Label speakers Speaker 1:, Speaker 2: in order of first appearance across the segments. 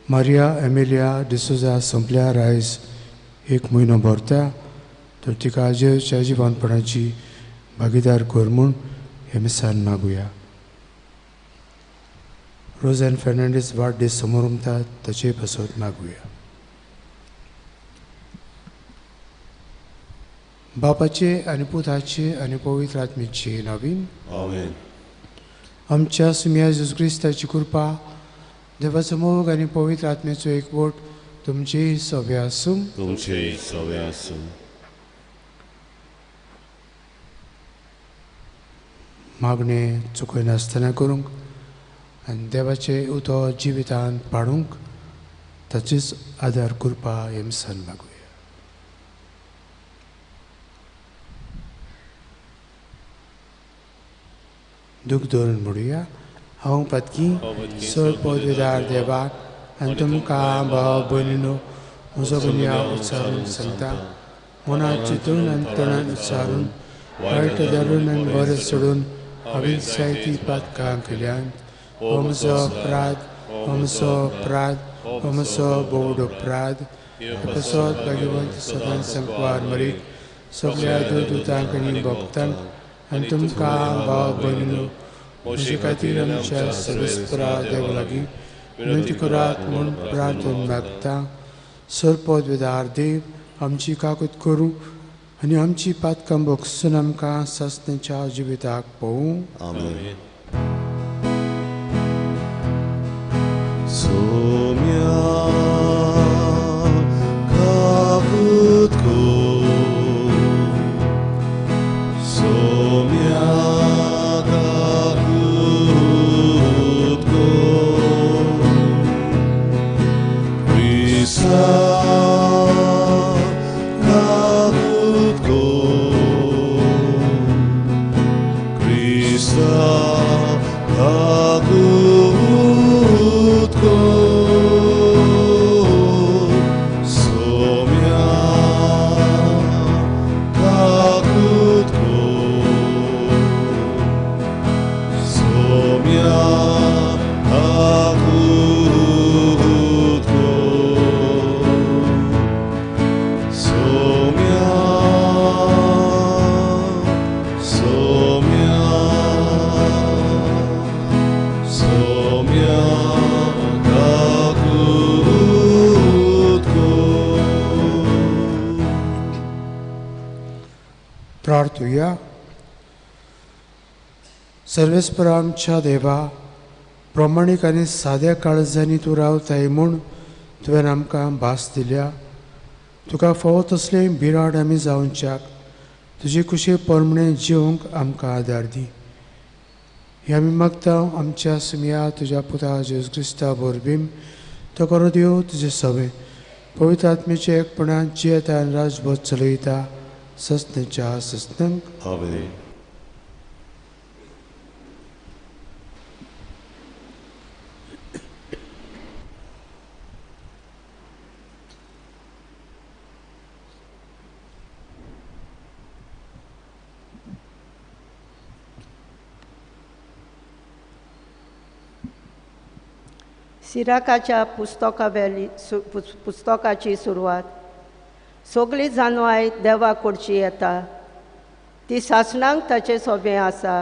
Speaker 1: Maria Emilia D'Souza संपल्या आयज एक म्हयनो भरता तर तिका जेच्या जिवनपणाची भागीदार कर म्हूण हे मिसान मागुया. रोजन फेर्नांडीस वाडदीस समोर ताचे पासत मागुया. बापाचे आनी पुताचे आनी पवित्र आत्म्याचे नांवान
Speaker 2: आमेन.
Speaker 1: आमच्या सुम्या जेजू क्रिस्ताची कृपा, देवाचो मोग आनी पवित्र आत्म्याचो एकवट तुमचेय सवे आसूं.
Speaker 2: तुमचेय सवे आसूं.
Speaker 1: मागणें चुकयनासतना करूंक आनी देवाचें उतर जिवितांत पाडूंक ताचेच आदार करपा हें मिसान मागुया. दूख धरून म्हणुया. हांव पातकी सर पदवीदार देवाक आनी तुमकां भाव भयणीनो म्हजो गुन्यांव उच्चारून सांगता. मनात चिंतून आनी तणान उच्चारून वायट धरून आनी बरें सोडून हांवें जायतीं पातकां केल्यांत. हो म्हजो अपराध, हो म्हजो अपराध, हो म्हजो भोवड अपराध. हे पासत भाग्यवंत सदांच संकवार मरीक सगळ्या दूतदूतांक आनी भक्तांक आनी तुमकां भाव भयणीनो म्हजे खातीर आमच्या सर्वेस्परा देवा लागीं विनंती करात म्हूण प्रार्थना मागता. सर पदवीदार देव आमची काकूत करूं आनी आमची पातकां भोगसून आमकां सासणाच्या जिविताक पळोवं.
Speaker 2: आमेन. सोम्या काकूत कर, सोम्या काकूत कर, क्रिस्ता काकूत कर, क्रिस्ता काकूत कर, सोम्या काकूत कर, सोम्या काकूत कर, सोम्या, सोम्या, सोम्या काकूत कर.
Speaker 1: प्रार्थुया. सर्वेस्परा आमच्या देवा, प्रमाणीक आनी साद्या काळजांनी तूं रावताय म्हूण तुवें आमकां भास दिल्या. तुका फावो तसलें बिराड आमी जावच्याक तुजे कुशे परमणे जिवंक आमकां आदार दी. हें आमी मागता आमच्या सुमया तुज्या पुता जेजू क्रिस्ता वरवीं. तो करो देव तुजें सवें पवित्र आत्म्याच्या एकपणान जियेता आनी राजभर चलयता ससनेच्या ससनांक.
Speaker 2: आमेन.
Speaker 3: सिराकाच्या पुस्तकावेली पुस्तकाची सुरवात. सगळी जानवाय देवा कडची येता. ती सासणांक ताचे सोबें आसा.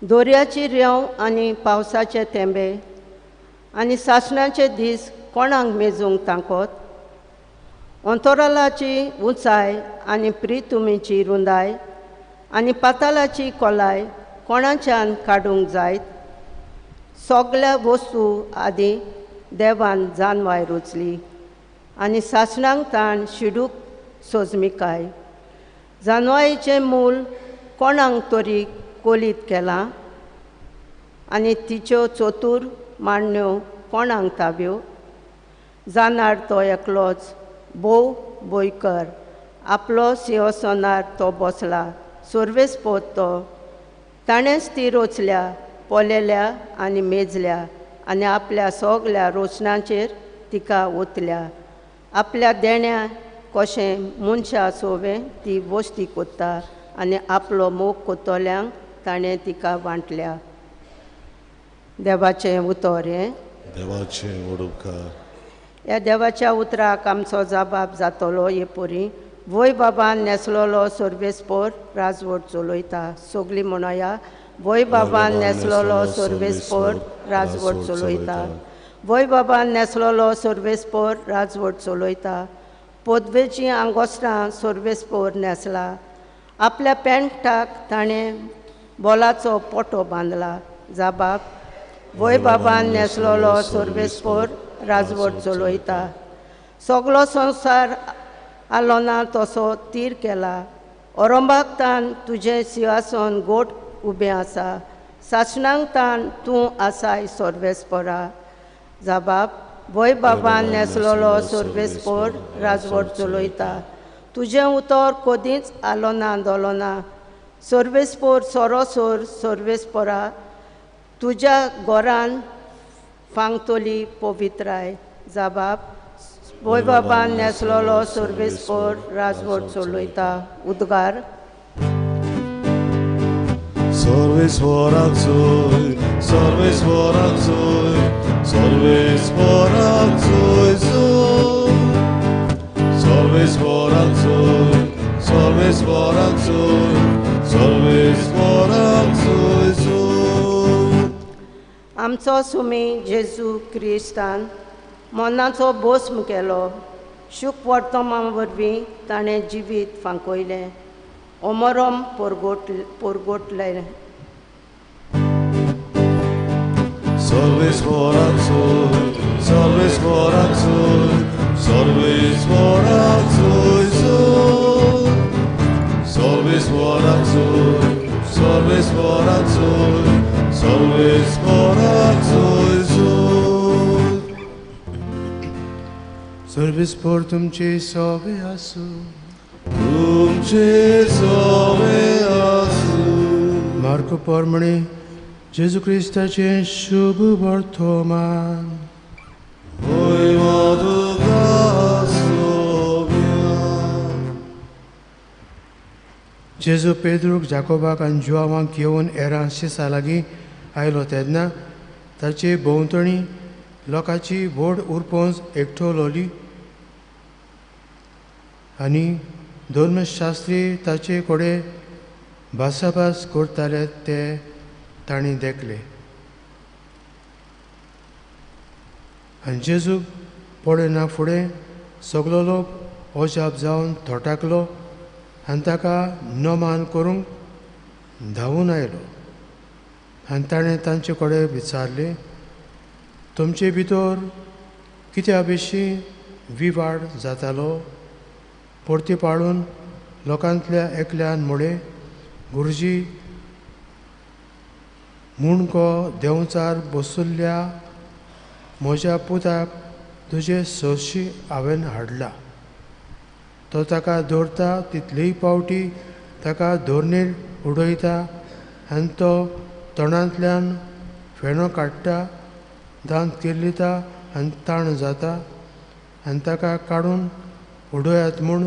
Speaker 3: दोरयाची रेंव आनी पावसाचे थेंबे आनी सासणाचे दीस कोणाक मेजूंक तांकत. अंतरालाची उंचाय आनी प्रितुमीची रुंदाय आनी पातालाची खोलाय कोणाच्यान काडूंक जायत. सगळ्या वस्तू आदी देवान जानवाय रोचली आनी सासणांक ताण शिडूक सोजमिकाय. जानवायेचें मूल कोणाक तरी कोलीत केलां आनी तिच्यो चतूर मांडण्यो कोणाक ताव्यो. जाणार तो एकलोच भोव बोयकर आपलो सिंहासनार तो बसला सर्वेस्पोत तो. ताणेंच ती रोचल्या पोलेल्या आनी मेजल्या आनी आपल्या सगल्या रोचनाचेर तिका ओतल्या. आपल्या देण्या कशें मनशा सोवें ती वस्ती कोत्ता आनी आपलो मोग कोत्तल्यांक ताणें तिका वांटल्या. देवाचें उतर हें.
Speaker 2: देवाचें उपकार.
Speaker 3: ह्या देवाच्या उतराक आमचो जबाब जातलो हे परी. वय बाबान नेसलेलो सर्वेस्पोर राजवट चलयता. सगळीं म्हणोया वय बाबान नेसलेलो सर्वेस्पोर राजवट चलयता. वय बाबान नेसलेलो सर्वेस्पोर राजवट चलयता. पदवेचीं आंगोस्त्रां सर्वेस्पोर न्हेसला. आपल्या पेंटाक ताणें बोलाचो पोटो बांदला. जबाब वय बाबान नेसलेलो सर्वेस्पोर राजवट चलयता. सगलो संवसार आलो ना तसो तीर केला. ओरंबाक तान तुजें सिंहासन गोट उबें आसा. सासणांक तान तूं आसाय सर्वेस्पोरा. जबाब वय बाबान नेसलेलो सर्वेस्पोर राजवट चलयता. तुजें उतर कदींच आलो ना दोलो ना. सर्वेस्पोर सोरोसोर सर्वेस्पोरा तुज्या गोरान फांगतली पवित्राय. जबाब वय बाबान नेसलेलो सर्वेस्पोर राजवट चलयता. उद्गार.
Speaker 2: सर्वेस्पोराक जोय, सर्वेस्पोराक जोय, सर्वेस्पोराक जोय जोय. सर्वेस्पोराक जोय, सर्वेस्पोराक जोय, सर्वेस्पोराक जोय जोय.
Speaker 3: आमचो सुमी जेजू क्रिस्तान मनाचो भस्म केलो. शुक वर्तमा वरवीं ताणें जिवीत फांकयलें. अमरम पोरगोटलें.
Speaker 2: सर्वेस्पोराक जोय, सर्वेस्पोराक जोय, सर्वेस्पोराक जोय जोय. सर्वेस्पोराक जोय, सर्वेस्पोराक जोय, सर्वेस्पोराक जोय जोय.
Speaker 1: सर्वेस्पोर तुमचे सोबे आसूं.
Speaker 2: तुमचे सोबे आसूं.
Speaker 1: मार्को पोरमणे जेजू क्रिस्ताचें शुभ वर्तमान.
Speaker 2: होय तुका सोब्या.
Speaker 1: जेजू पेद्रूक जाकोबाक आनी जुआवांक घेवन एरां शिसा लागीं आयलो तेन्ना ताचे भोंवतणी लोकांची व्हड उरपोंज एकठोलोली आनी धर्मशास्त्री ताचे कडेन भासाभास करताले ते तांणी देखले. आनी जेजू पळयना फुडें सगलो लोक अजाप जावन थोटाकलो आनी ताका नमान करूंक धांवून आयलो. आनी ताणें तांचे कडेन विचारलें, तुमचे भितर कित्या विशीं विवाड जातालो? परती पाळून लोकांतल्या एकल्यान म्हळें, गुरुजी मुणको देंवचार बसुल्ल्या म्हज्या पुताक तुजे सरशी हांवें हाडला. तो ताका दवरता तितलेय पावटी ताका धोरणेर उडयता आनी तो तोंडांतल्यान फेणो काडटा, दांत किर्लिता आनी ताण जाता आनी ताका काडून उडयात म्हूण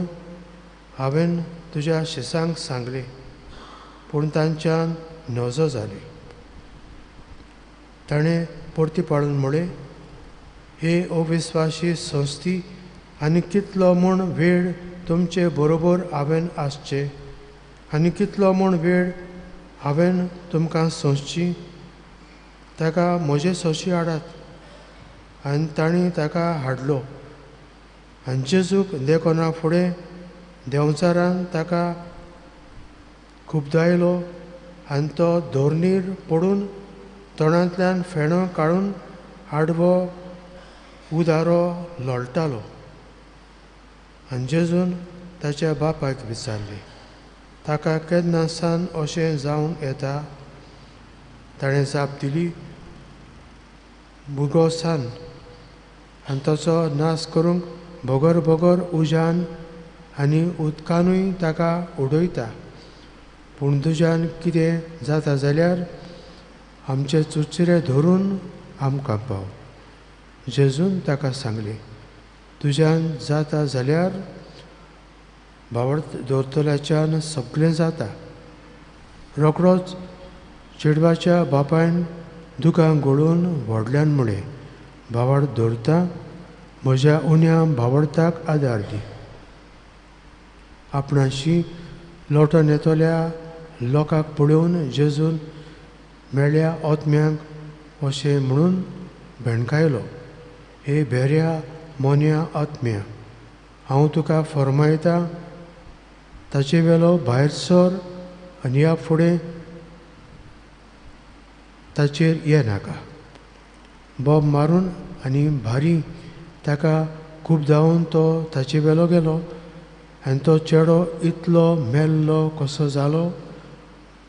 Speaker 1: हांवें तुज्या शिसांक सांगलें, पूण तांच्यान नजो जाली. ताणें परती पाळून म्हळें, हे अविस्वासी संस्थी आनी कितलो म्हूण वेळ तुमचे बरोबर हांवें आसचें आनी कितलो म्हूण वेळ हांवें तुमकां सोंसची? ताका म्हजे सोंशी हाडात. आनी तांणी ताका हाडलो. आनी जेजूक देखना फुडें देंवचारान ताका खुबदायलो आनी तो धोरणीर पडून तोंडांतल्यान फेणो काडून आडवो उदारो लोळटालो. आनी जेजून ताच्या बापायक विचारलें, ताका केन्ना सान अशें जावन येता? ताणें जाप दिली, भुरगो सान आनी ताचो नाश करूंक बगर बगर उज्यान आनी उदकानूय ताका उडयता. पूण तुज्यान कितें जाता जाल्यार आमचे चुचरे धरून आमकां पाव. जेजून ताका सांगलें, तुज्यान जाता जाल्यार भावार्थ दवरतल्याच्यान सगळें जाता. रोखडोच चेडवाच्या बापायन दुकां गळोवन व्हडल्यान म्हळें, भावार्थ दवरता, म्हज्या उण्या भावार्थाक आदार दी. आपणाशी लोटून येतल्या लोकांक पळोवन जेजून मेळ्ळ्या आत्म्यांक अशें म्हणून भेणकायलो, हे भेऱ्या मोन्या आत्म्या, हांव तुका फर्मायता, ताचे वेलो भायर सर आनी ह्या फुडें ताचेर ये नाका. बोब मारून आनी भारी ताका खूब धांवन तो ताचे वेलो गेलो. आनी तो चेडो इतलो मेल्लो कसो जालो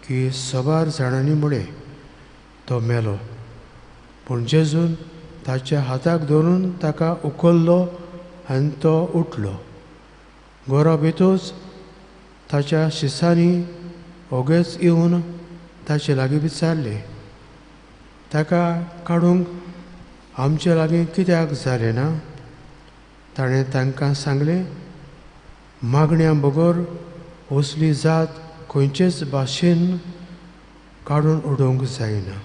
Speaker 1: की सबार जाणांनी म्हळें, तो मेलो. पूण जेजून ताच्या हाताक धरून ताका उखल्लो आनी तो उठलो. घरा भितूच ताच्या शिसांनी ओगेच येवन ताचे लागीं विचारलें, ताका काडूंक आमचे लागीं कित्याक जालें ना? ताणें तांकां सांगलें, मागण्या बगर असली जात खंयचेच भाशेन काडून उडोवंक जायना.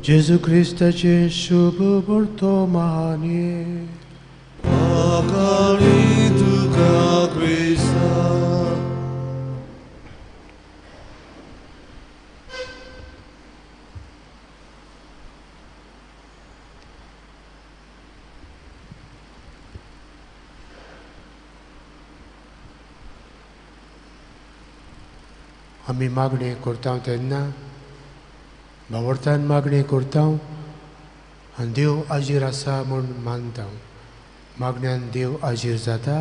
Speaker 1: जेजू क्रिस्ताचें शुभ वर्तमान.
Speaker 2: तुका क्रिस्ता.
Speaker 1: आमी मागणें करता तेन्ना भावार्थान मागणें करता आनी देव आजीर आसा म्हूण मानता. मागण्यान देव आजीर जाता,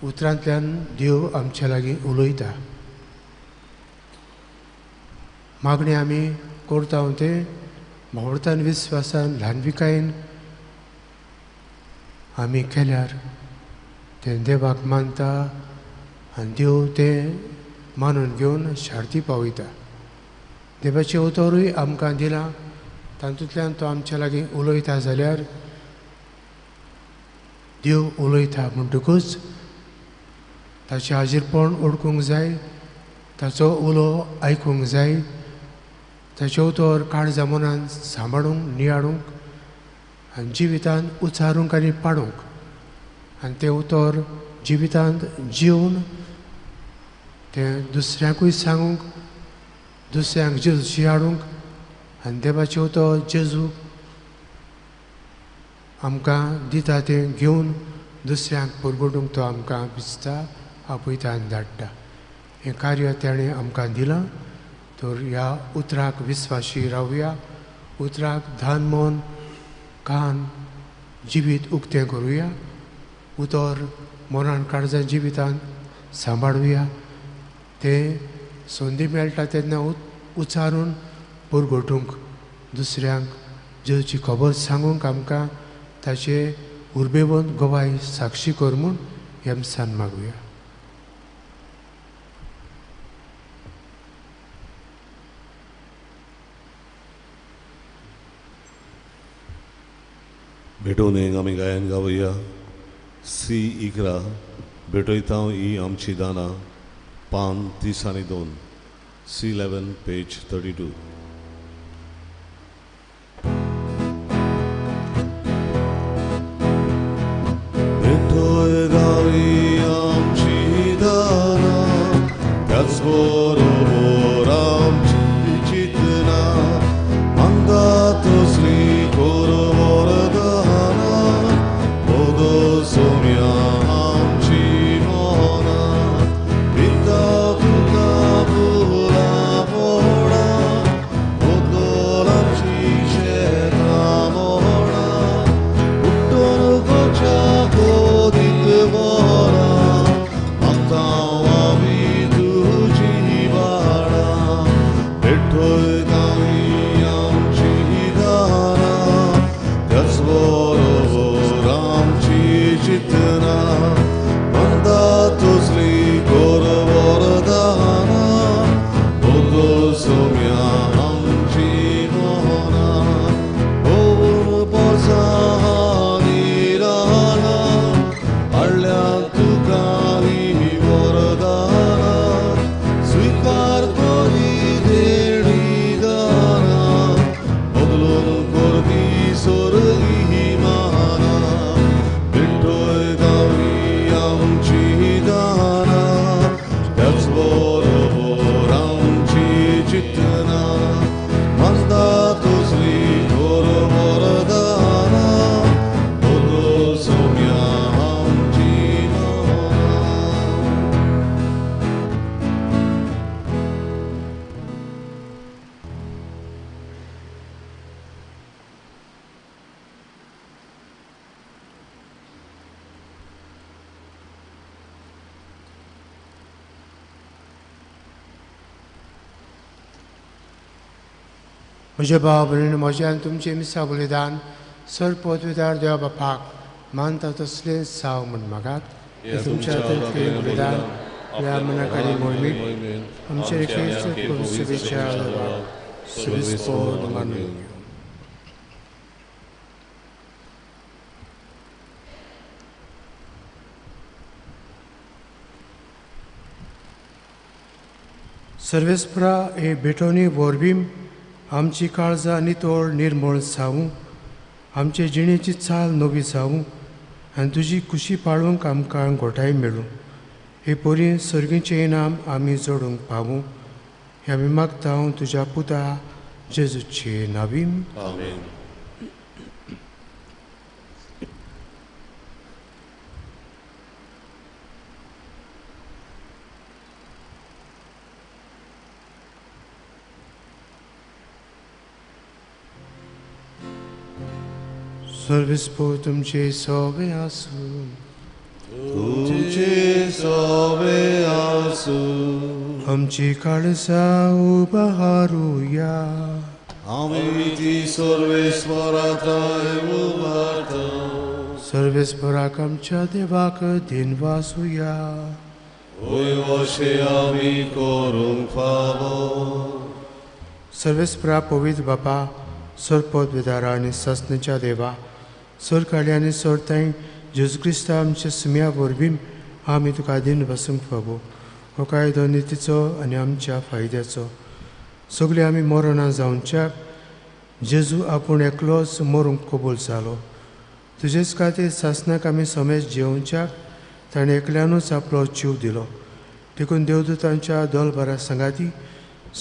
Speaker 1: उतरांतल्यान देव आमच्या लागीं उलयता. मागणें आमी करता तें भावार्थान विस्वासान ल्हानविकायेन आमी केल्यार तें देवाक मानता आनी देव तें मानून घेवन शार्ती पावयता. देवाचें उतरूय आमकां दिलां, तातूंतल्यान तो आमच्या लागीं उलयता जाल्यार देव उलयता म्हणटकूच ताचें हाजीरपण ओळखूंक जाय, ताचो उलो आयकूंक जाय, ताचें उतर काळजा मनान सांबाळूंक नियाळूंक आनी जिवितांत उचारूंक आनी पाडूंक, आनी तें उतर जिवितांत जिवन तें दुसऱ्यांकूय सांगूंक, दुसऱ्यांक जेजूशी हाडूंक आनी देवाचें उतर जेजू आमकां दिता तें घेवन दुसऱ्यांक परगटूंक तो आमकां विचता, आपयता आनी धाडटा. हें कार्य ताणें आमकां दिलां. तर ह्या उतराक विस्वाशी रावया, उतराक धान मन कान जिवीत उक्तें करुया, उतर मनान काळजा जिवितान सांबाळुया. तें संदी मेळटा तेन्ना उचारून परगटूंक, दुसऱ्यांक जेजूची खबर सांगूंक आमकां ताचे उर्बेवंत गवाय साक्षी कर म्हूण हेमसान मागुया.
Speaker 2: भेटोवन आमी गायन गावया. सी 11 भेटयता ही आमची दानां, पान 30 आनी 2, सी 11 पेज 32. सोरगी माना भेटोयता आमची दाना त्याच बरोबर आमची चितना मानता तुझली बरोबर दाना होतो सोम्या आमची माना.
Speaker 1: म्हज्या भाव भयण म्हजें आनी तुमचें मिसा बलिदान सर पदवीदार देवा बापाक मानता तसलें साव म्हूण मागात. तुमच्या हातांतलें बलिदान आपल्या मनाक आनी मोहिमेक आमचे क्रिस्त शुभेच्छा मानून घेवं. सर्वेस्परा हे भेटवणी वरवीं आमची काळजां नितळ निर्मळ जावूं, आमचे जिणेची चाल नवी जावूं आनी तुजी खुशी पाळूंक आमकां घोटाय मेळूं. हे परी सर्गीचें इनाम आमी जोडूंक पावूं हें आमी मागता हांव तुज्या पुता जेजूचे नावीन.
Speaker 2: आमेन.
Speaker 1: सर्वेस्पर तुमचे सोबे आसूं.
Speaker 2: तुमचे सोबे आसूं.
Speaker 1: आमची काळजां उबारुया.
Speaker 2: आमी ती सर्वेस्पराथाय उबारता.
Speaker 1: सर्वेस्पराक आमच्या देवाक दिनवासुया.
Speaker 2: होय अशें आमी करूंक फावो.
Speaker 1: सर्वेस्परा पवित्र बापा, सरपद विदारा आनी सासणेच्या देवा, सरकाळी आनी सरताय जेजू क्रिस्ता आमच्या सुम्या वरवीं आमी तुका दिन बसूंक फावो. हो कायदो नितीचो आनी आमच्या फायद्याचो. सगळे आमी मरणां जावच्याक जेजू आपूण एकलोच मरूंक कबूल जालो. तुजेच खातीर सासणाक आमी समेज जेवच्याक ताणें एकल्यानूच आपलो जीव दिलो. देखून देवदूतांच्या दोलभरा सांगाती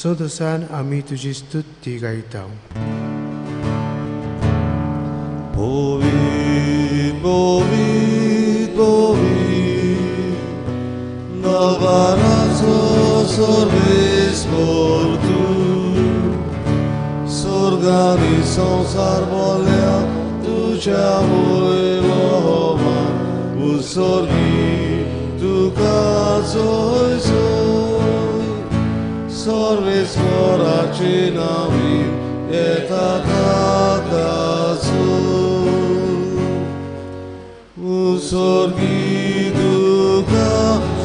Speaker 1: सदोसान आमी तुजी स्तुती गायता.
Speaker 2: Povid, povid, povid, Navarazo सर्वेस्पर तूं, स्वर्गानी संवसार भरल्या तुज्या वैभवान, उत्सर्गी तुका जय जय, सर्वेस्पराचे नांवीन येता ताका उत्सर्गी तुका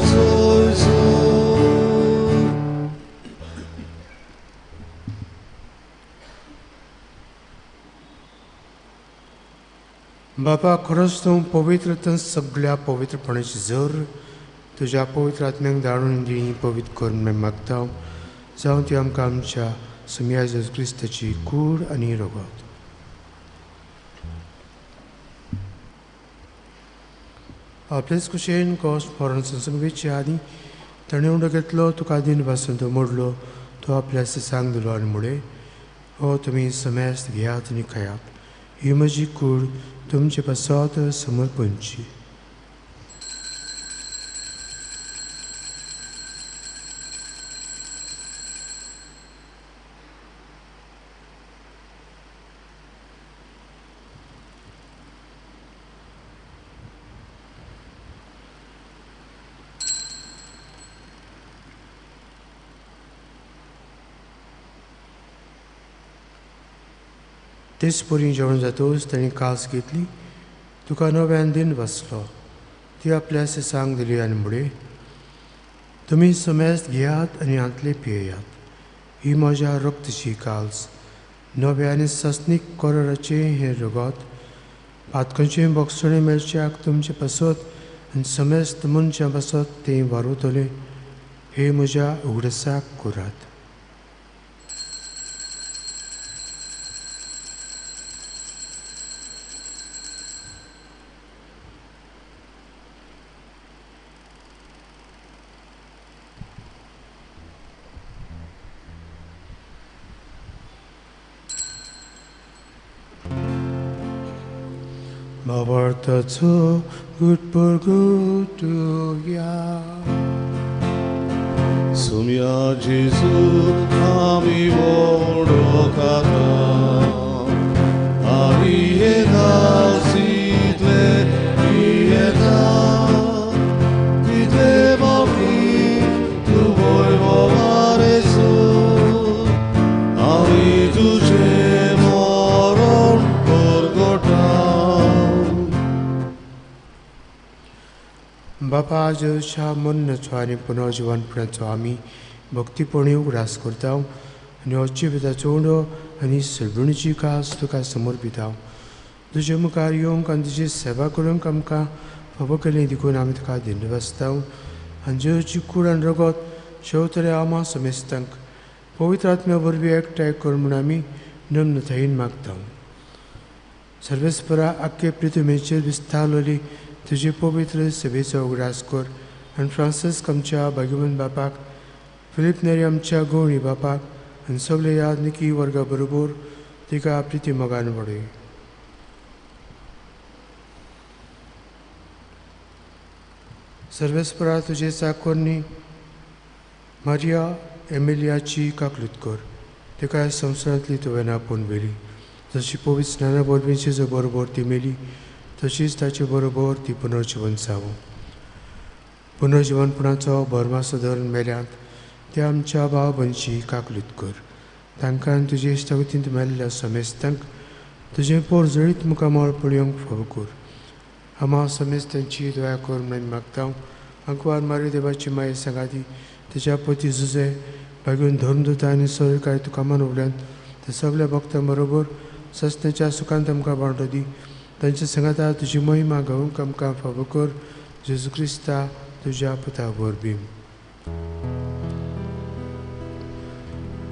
Speaker 2: जय जय.
Speaker 1: बापा, खरोच तूं पवित्र तर सगळ्या पवित्रपणाची जर तुज्या पवित्र आत्म्याक धाडून दी पवित्र करून आमी मागता, जावं ती आमकां आमच्या सुम्या जेजू क्रिस्ताची कूड आनी रगत. आपलेच कुशेन कोस मरण संसंगेच्या आदी ताणें उडो घेतलो, तुका दिन पासून तो मोडलो, तो आपल्या सांग दिलो आनी मुळे, हो तुमी समेस्त घेयात आनी खायात, ही म्हजी कूड तुमचे पासत समर्पणची. तेच परी जेवण जातकच ताणें कास घेतली, तुका नव्यान दिन बसलो, ती आपल्या सांग दिली आनी मुळे, तुमी समेस्त घेयात आनी हांतले पियेयात, ही म्हज्या रक्तची काल्स, नव्या आनी सासणीक कराराचें हें रगत, पातकांचें बोगसणें मेळच्याक तुमचे पासत आनी समेस्त मनशां पासत तें वारवतलें, हे म्हज्या उगडसाक करात. भावार्थाचो गुटपुरगुटुया.
Speaker 2: सुम्या जेजू आमी वळखता आमी येता सितले येता तितले बापी तूं वयववारेसो आमी तुजें मरण परगटा.
Speaker 1: बापा जेजूच्या मरणाचो आनी पुनर्जिवनपणाचो आमी भक्तीपणी उगडास करता आनी हो जिविताचो उंडो आनी सलबणीची कास तुका समर्पिता. तुजे मुखार येवंक आनी तुजी सेवा करूंक आमकां फावो केली देखून आमी तुका धन्यवाद आनी जेजूची कूड आनी रगत शेवतरे आमा समेस्तांक पवित्र आत्म्या वरवीं एकठांय कर म्हूण आमी नम्रतायेन मागता. सर्वेस्परा आख्खे पृथ्वीचेर विस्तारलेली तुजे पवित्र सेवेचो उगडास कर आनी फ्रांसिस्क आमच्या भाग्यवंत बापाक, फिलीप नेरी आमच्या गवळी बापाक आनी सगळे यादनिकी वर्गा बरोबर तिका प्रिती मोगान वाडय. सर्वेस्परा तुजे चाकोरनी मारिया एमिलियाची काकलूत कर, तिका संवसारांतली तुवें आपोवन व्हेली. जशी पवित्र स्नाना वरवीं जेजू बरोबर ती मेली तशीच ताचे बरोबर ती पुनर्जिवन जावं. पुनर्जिवनपणाचो भरमासो धरून मेल्यांत त्या आमच्या भाव भयणीची काकलूत कर. तांकां तुजे इश्टागतींत मेल्ल्या समेस्तांक तुजें पोर जळीत मुखामळ पळोवंक फावो कर. आमा समेस्तांची दया कर म्हणून मागता. आंकवार मारी देवाची माये सांगाती तिच्या पती जुजे भागून धर्मदूत आनी सरकाय तुका मनोवल्यान ते सगल्या भक्तां बरोबर सस्तेच्या सुखांत आमकां वांटो दी. तांच्या सांगाता तुजी महिमा गावंक आमकां फावो कर. जेजू क्रिस्ता तुज्या पुता वरवीं.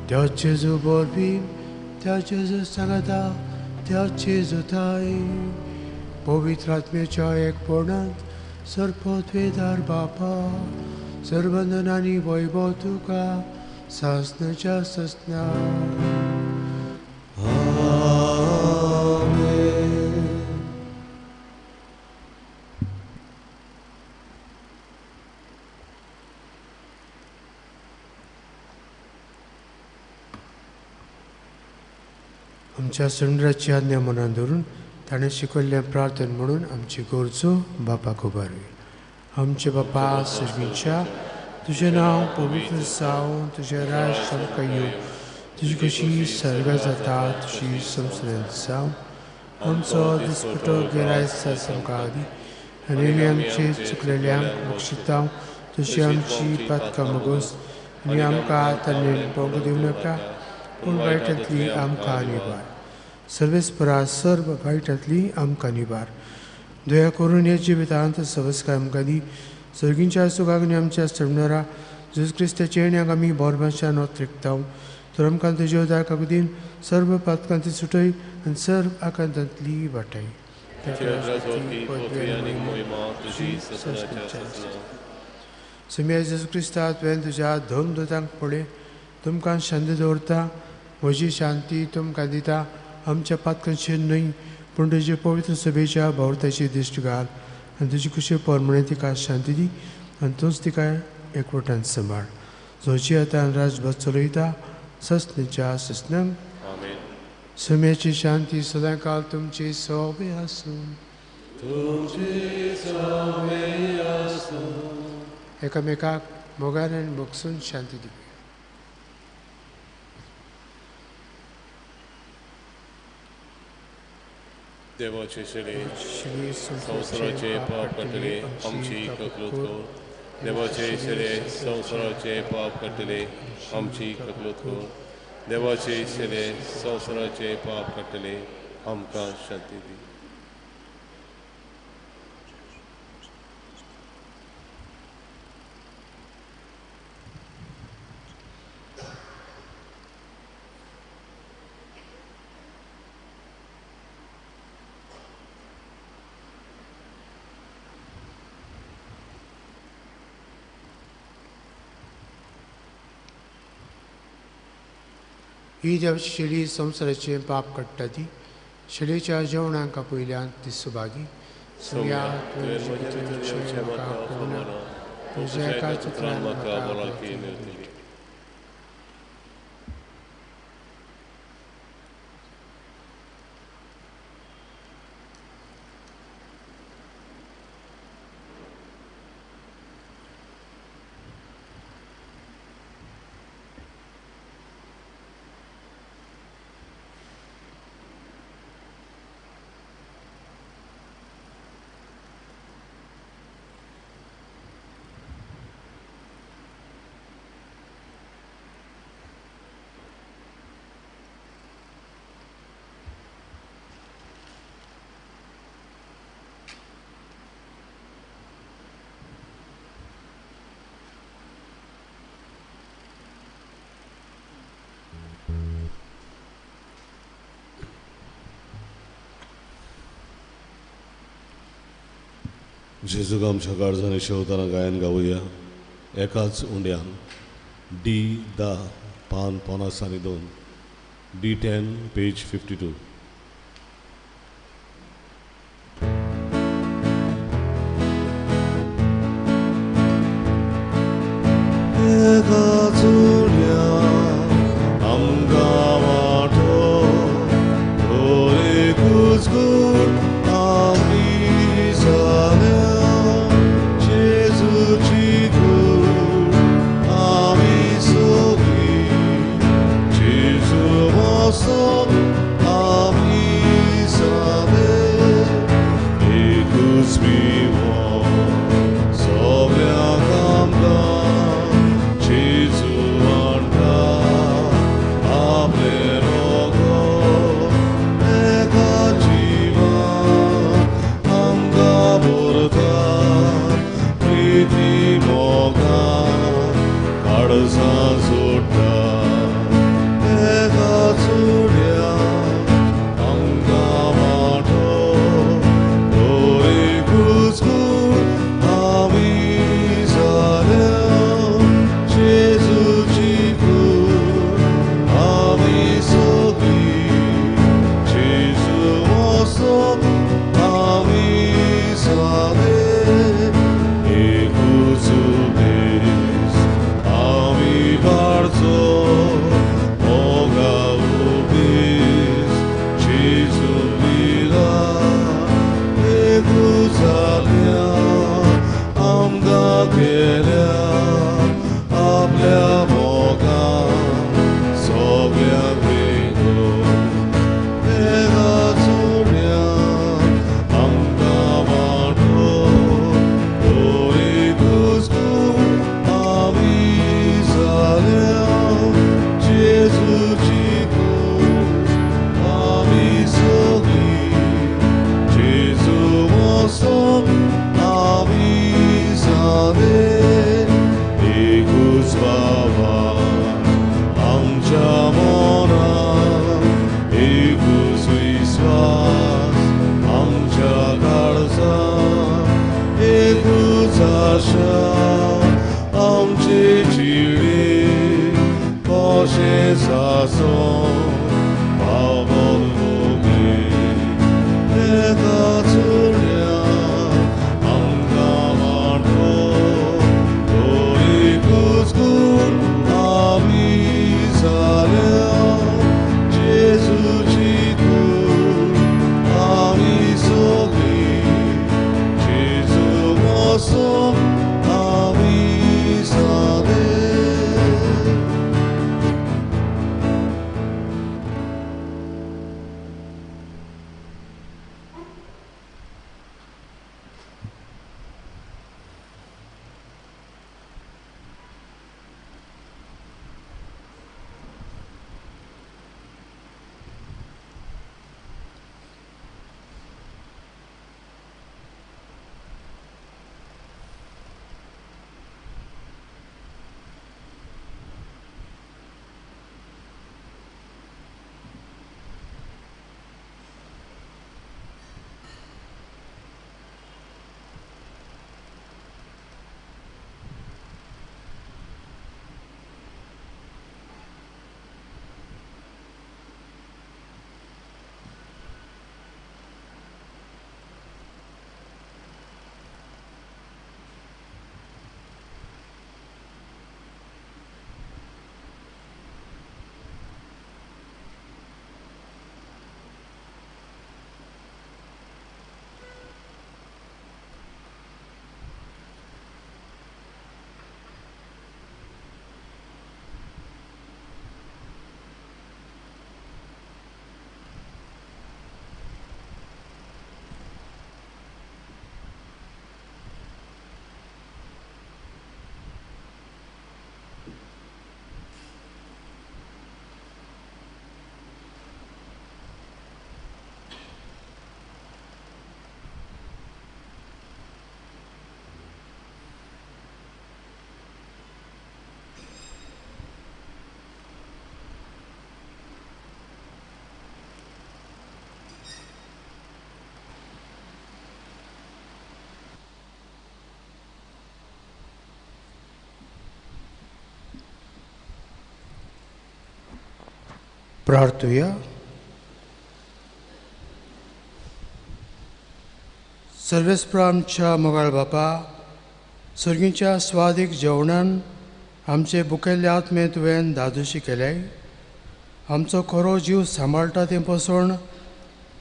Speaker 1: त्या जेजू वरवीं, त्या जेजू सांगाता, त्या जेजू ताई पवित्र आत्म्याच्या एकपणांत सर्वत्वेदार बापा सर्वंदन आनी वैभव तुका सासनाच्या ससना. आमच्या समुद्राची आज्ञा मनान धरून ताणें शिकयल्लें प्रार्थन म्हणून आमची गरजो बापाक उबारूया. आमचे बापा सर्गीच्या, तुजें नांव पवित्र जावं, तुजें राज आमकां येवं, तुजी कशी सर्गां जाता तशी संवसारांत जावं. आमचो दिसपटो गिरायस आमकां दी आनी आमचे चुकलेल्यांक बक्षिता तशी आमची पातकां मगोस आनी आमकां आतां पळोवंक दिवं नाका, पूण वायटांतली आमकां निवार. सर्वेस्परा सर्व वायटांतली आमकां निवार. दया करून ह्या जिवितांत सवस्काय आमकां दी. सर्गींच्या सुखाक आनी आमच्या सडणारा जेजू क्रिस्ताच्या येण्याक आमी बोरभाशान ओत्रिकता. तर आमकां तुज्या उदार काकुतीन सर्व पातकांती सुटय आनी सर्व आकांतांतली वाटाय. सुम्या जेजू क्रिस्ता, तुवें तुज्या धर्मदूतांक पळय तुमकां शांती दवरता, म्हजी शांती तुमकां दिता. आमच्या पातकांचेर न्हय पूण तुजे पवित्र सभेच्या भावर्थाची दिश्ट घाल आनी तुजी खुशी प्रमाणे तिका शांती दी आनी तूंच तिका एकवटान सांबाळ. जोची आतां राजभास चलयता ससनेच्या ससनांक. सम्याची शांती सदांकाल तुमची सोबे आसूं. एकामेकाक मोगान आनी भोगसून शांती दिवया.
Speaker 4: देवाचे शिले संवसाराचे पाप काडटले आमची ककलूत कर. देवाचे शिले संवसाराचे पाप काडटले आमची ककलूत कर. देवाचे शिले संवसाराचे पाप काडटले आमकां शांती दी.
Speaker 1: ही देवाची शेळी संवसाराचें पाप काडटा ती शेलेच्या जेवणांक आपयल्यान ती सुभागी. सोम्या तुवें म्हज्या भितर येवचें म्हाका खबर ना, तुज्या एका चित्रान म्हाका भलायकी मेळटली.
Speaker 2: जेजूक आमच्या काळजांनी शेवताना गायन गावया एकाच उंड्यान डी 10 पान 52, D10 page 52. एकाच उंड्यान आमकां वांटो एकूच गूण आमी जाल्या जेजूची कूड आमी सगळीं जेजू वसोन आमी जाले एकूच पिवो सगळ्यांक आमकां जेजू म्हणटा आपलें रोगो एका जिवान आमकां भरता प्रिती मोगान काळजां जोडटा एका चुड्यान आमकां वांटो एकूच कूड आमी जाल्या जेजूची कूड आमी सगळीं जेजू वसोन आमी जाले एकूच उपदेश आमी पाळचो मोगा उपदेश जेजू दिला एकूच आज्ञा आमकां केल्या आपल्या मोगान सगळ्यांक वेगळो एका चुड्यान आमकां वांटो एकूच कूड आमी जाल्या जेजूची कूड आमी सगळीं जेजू वसोन आमी जाले एकूच बाबा आमच्या मनान एकूच विस्वास आमच्या काळजान एकूच आशा आमचे जिणे कशें सासोन पावल मोगले एका चुड्यान आमकां वांटो एकूच कूड आमी जाल्या जेजूची कूड आमी सगळीं जेजू वसोन आमी जाले.
Speaker 1: प्रार्थुया. सर्वेस्पर आमच्या मोगाळ बापा, सर्गीच्या स्वादीक जेवणान आमचे बुकेल्ले आत्मे तुवें दादोशी केल्याय. आमचो खरो जीव सांबाळटा तें पसण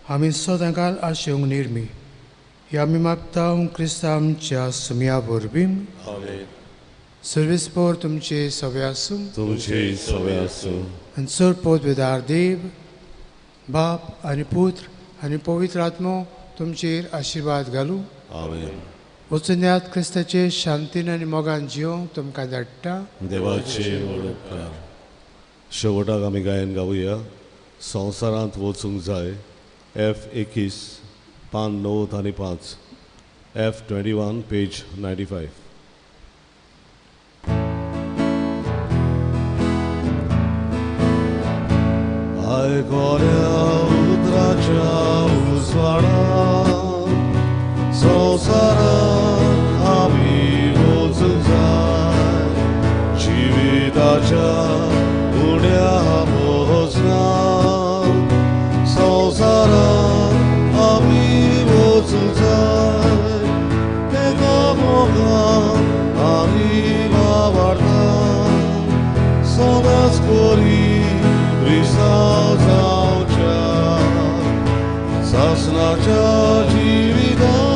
Speaker 1: आमी सदांकाल आशेवंक निर्मी. ह्या आमी मागता क्रिस्तांव आमच्या सुमया वरवीं. सर्वेस्पर तुमचे सवे आसूं.
Speaker 2: तुमचे सवे आसूं.
Speaker 1: आनी चड पदवेदार देव बाप आनी पुत्र आनी पवित्र आत्मो तुमचेर आशिर्वाद घालूं.
Speaker 2: आमेन.
Speaker 1: वचुन्यात क्रिस्ताचे शांतीन आनी मोगान जिवंक तुमकां धाडटा.
Speaker 2: देवाचे व्हड उपकार. शेवटाक आमी गायन गावया संवसारांत वचूंक जाय. एफ 21 पान 9 आनी 5, एफ 21 पेज 95. आयकोल्या उतराच्या उजवाडान संवसारांत आमी वचूंक जाय. जिविताच्या उण्या भोजनान संवसारांत आमी वचूंक जाय. एका मोगान आमी वावरता सदांच करी क्रिस्तांव जावच्या सासणाच्या जिविता.